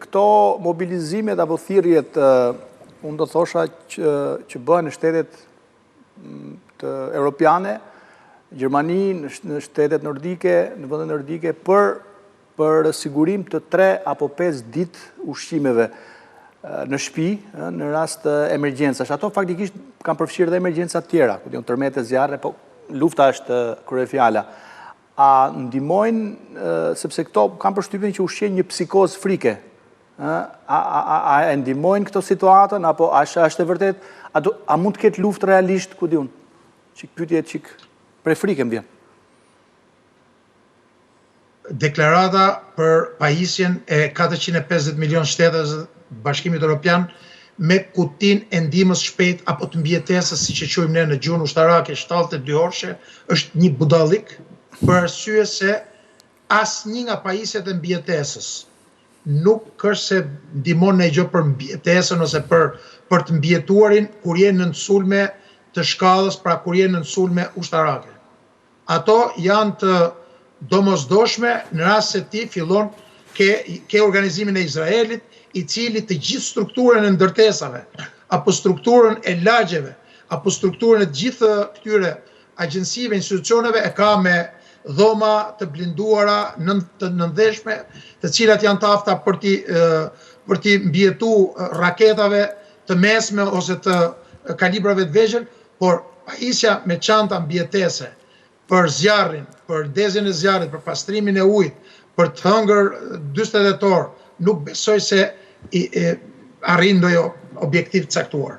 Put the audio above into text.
këto mobilizimet apo thirrjet, unë do thosha që, që bëhen në shtetet të europiane, Gjermani, në shtetet nordike, në vendet nordike, për, për sigurim të 3 apo 5 ditë ushqimeve në shtëpi, në rast emergjencash. Ato faktikisht kanë përfshirë dhe emergjenca të tjera, ku di unë tërmete, zjarre, po lufta është kryefjala. A ndihmojnë, sepse këto kam përshtypjen që ushqejnë një psikozë frike, a, a, a, a e ndihmojnë këto situatën, apo a është, është e vërtet, a, do, a mund të ketë luftë realisht, ku di unë? Çik pyetje çik prej frike më vjen. Deklarata për pajisjen e 450 milion shtetasve të Bashkimit Evropian me kutinë e ndihmës shpejt apo të mbijetesës, siç e quajmë ne në gjuhën ushtarake 72 orëshe, është një budallik për arsye se asnjë nga pajisjet e mbijetesës nuk është se ndihmon në gjë për mbijetesën ose për për të mbijetuarin kur je nën sulme të shkallës, pra kur je nën sulme ushtarake. Ato janë të domosdoshme në rast se ti fillon ke ke organizimin e Izraelit, i cili të gjithë strukturën e ndërtesave apo strukturën e lagjeve apo strukturën e të gjithë këtyre agjencive, institucioneve e ka me dhoma të blinduara nën të nëndheshme, të cilat janë të afta për t'i për t'i mbijetu raketave të mesme ose të kalibrave të vegjël, por pajisja me çanta mbijetese për zjarrin, për ndezjen e zjarrit, për pastrimin e ujit, për të hëngër 48 orë, nuk besoj se i, i arrin ndonjë objektiv të caktuar.